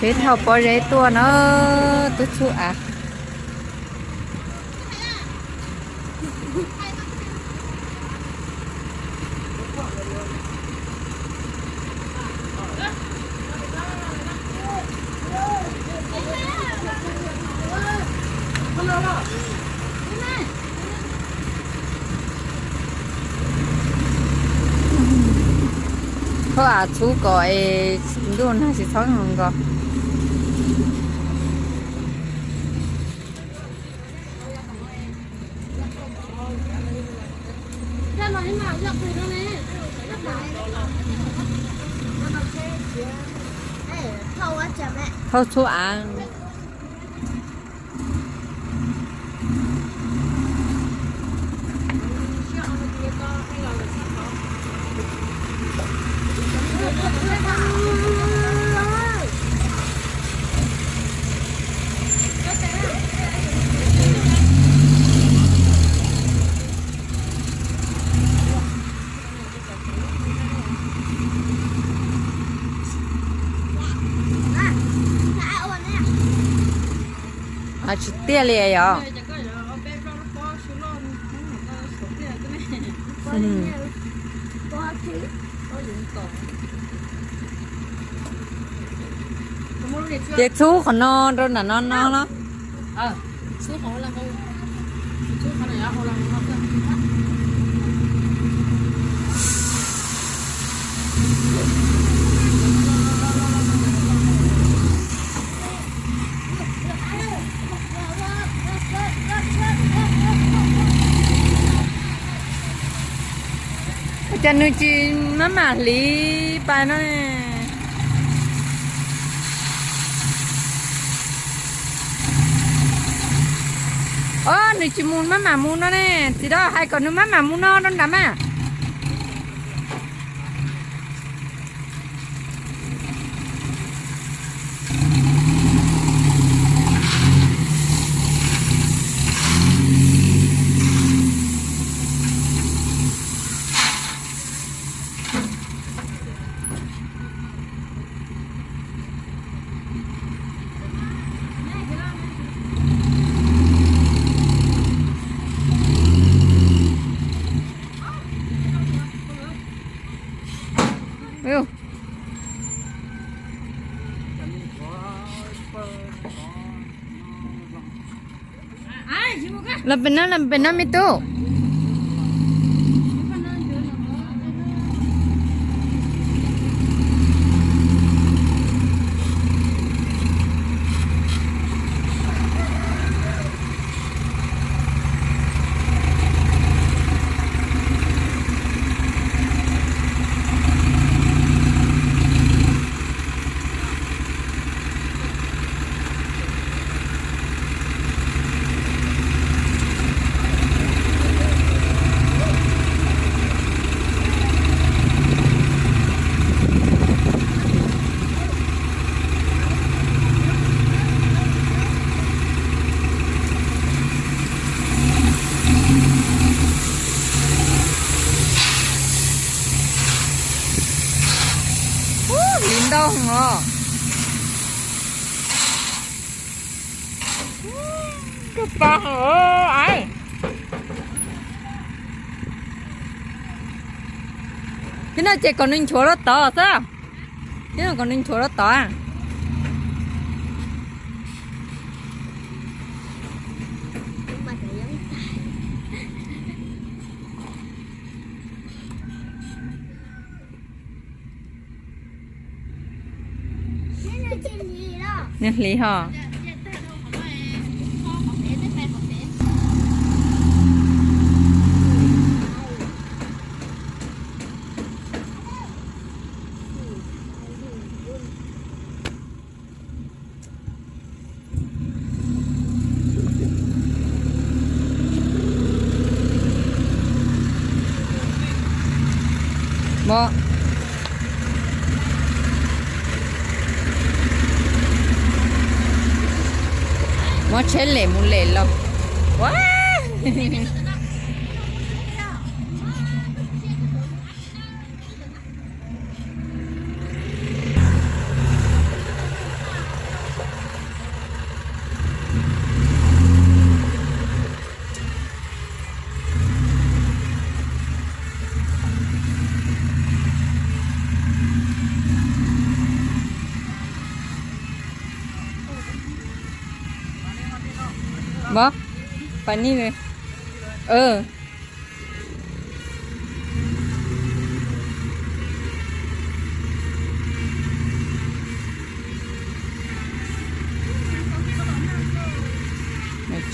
Peb thauj pob zeb tuaj na, tuaj txhub av. Thauj av txhub kom es ntuj nag tsis txhob nkaus. Thauj txhub av. Tsis tiaj li yom. Ces txhub qhov no rau nram no no los. Ua cas nws tsis maj mam hliv pais no ne? Os, nws tsis mus maj mam mus no ne. Txiv, hais kom nws maj mam mus no rau nram mas. Los pem no, los pem no me tub. Ub, hliv ntau os. Koj pa os. Thiab no ces kom nws nchuav rau tod xwb. Thiab no kom nws nchuav rau tod. Nws hliv hos. Muab tsheb lem mus lem los. Npov, pais ni. Ơ.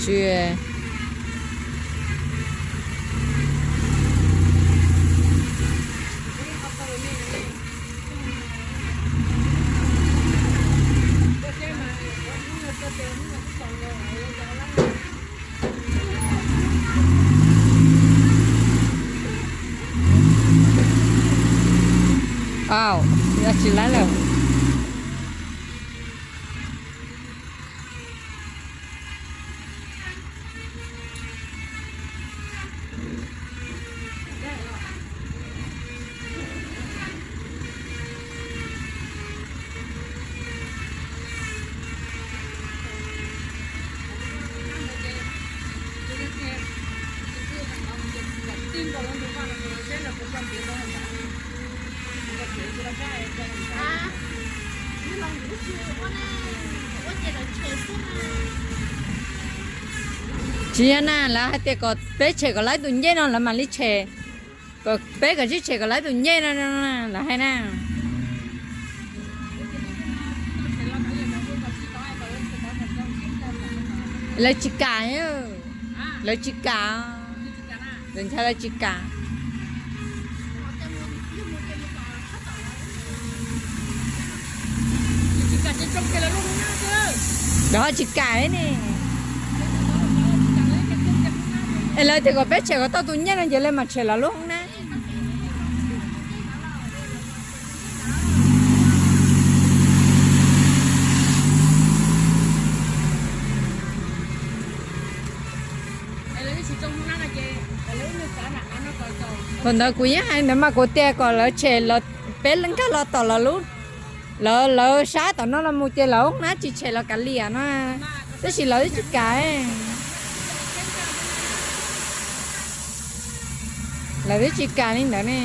Tsis. Au, yog tsis laib lawm. Tsis yog na, lawv hais tias kom peb tshem kom laib tus ncej no lawv mam li tshem. Kom peb kom sib tshem kom laib tus ncej no, lawv hais na. Lawv tsis kam, lawv tsis kam, lawv ntshai lawv tsis kam. Lawv ho tsis kam ne. Es lawv tias kom peb tshem kom tau tus ncej no ces lawv mam tshem lawv lub hoob na. Thaum ntawd kuv yeej hais ntawd mas kuv tias kom lawv tshem, peb nkag los tom lawv lub, lawv, lawv sab tom no los mus ces lawv hoob nab tsis tshem los kav liam no, tab sis lawv twb tsis kam. Lawv twb tsis kam li ntawd ne.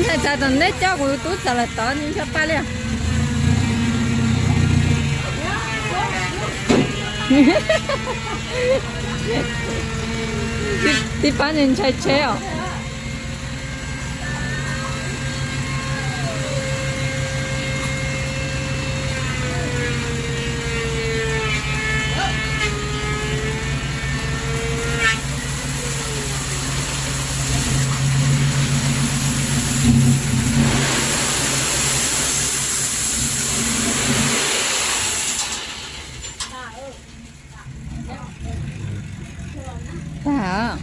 Ntshai txav tom ntej coj kuv tub txav lawm tod ntshai paj liaj. Tib pab ntshai tsheb os. Tag.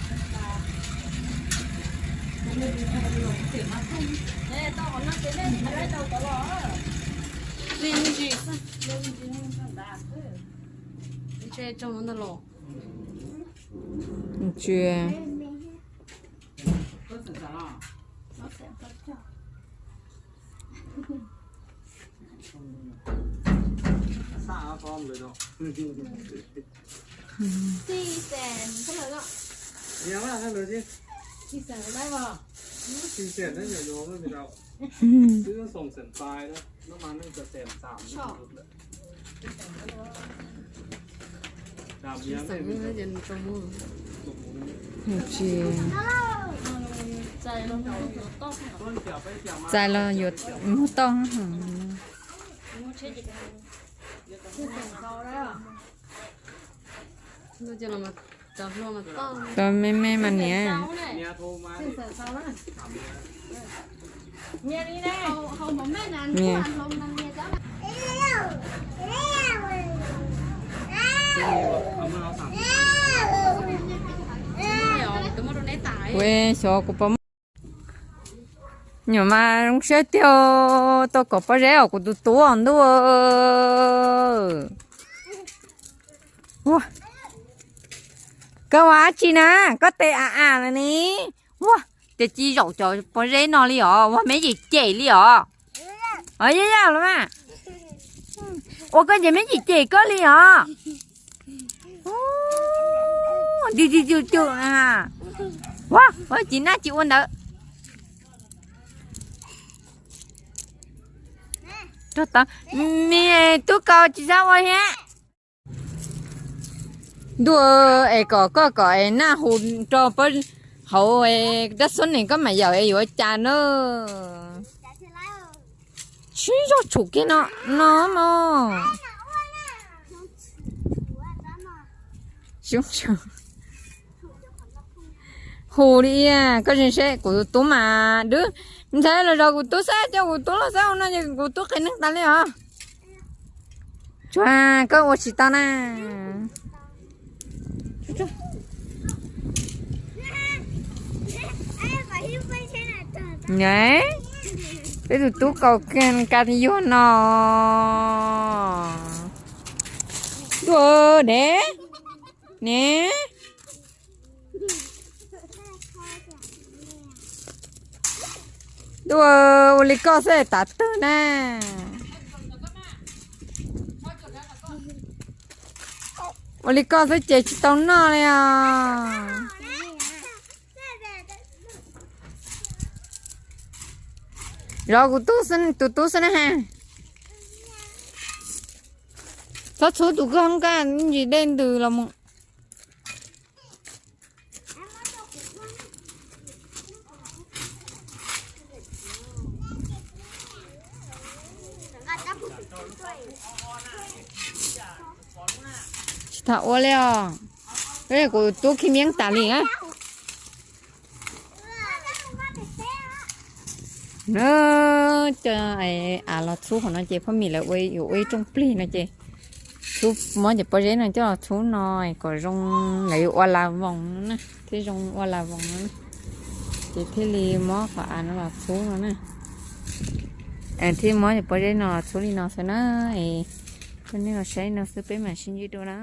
Tsis. Txais los yuav muag toj. Tau me me mas niam. Kuv xyov kuv puas muaj. Nyuam mas zoo siab tiag, tau kom pob zeb os kuv tus tub os ntuj. Ua, koj ua dab tsi na? Koj tes av av lawm ne. Ua, ces tsis zaum cov pob zeb no li os, ua meb cem cem li os. Os, yaj yaj los mas. Ua koj ces meb cem cem koj li os. Ua, ua tsis naj tsis ua ntawd. Me tub kaus tsis txhob ua thiab. Ntuj, es kom koj kom es naj hu rau pab hauv dab xub nes koj mam yaum es yuav cas na. Sib zog tshum kiag no, no mog. Hu li, koj zeeg seb kuv tus tub mas dwb, ntxhais los zov kuv tub xwb, coj kuv tub los xwb no ces kuv tub qias neeg tas li os. Tsuas koj ua tsis tau na. Peb tus tub kaus ka yuag no. Ntuj, ne, ne. Ntuj, ua li koj xwb tav twg na. Ua li koj xwb ces tsis tau noj li os. Zov kuv tub, tus tub xwb na ha. Txhob txhub tus koj hoob kaj ntsis dej ntws los mus. Tsis tau ua li os. Kuv tub khi miab tas li na. Na, coj av los txhub qhov no ces phoj mim lawv ua, yuav ua ib rooj plig no ces txhub, muab cov pob zeb no coj los txhub no kom zoo, lawv yuav ua las voos no na, thiaj zoo ua las voos no na. Ces thiaj li muab qhov av no los txhub no na. Thiaj muab cov pob zeb no los txhub li no xwb na. Peb nej los saib no xwb peb mam sib ntsib dua na.